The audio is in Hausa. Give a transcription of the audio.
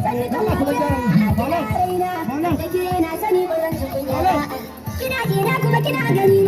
Sannu kan wata kina raina, da ke na sani ba zan ji kunya ba. Kina jina kuma kina gani.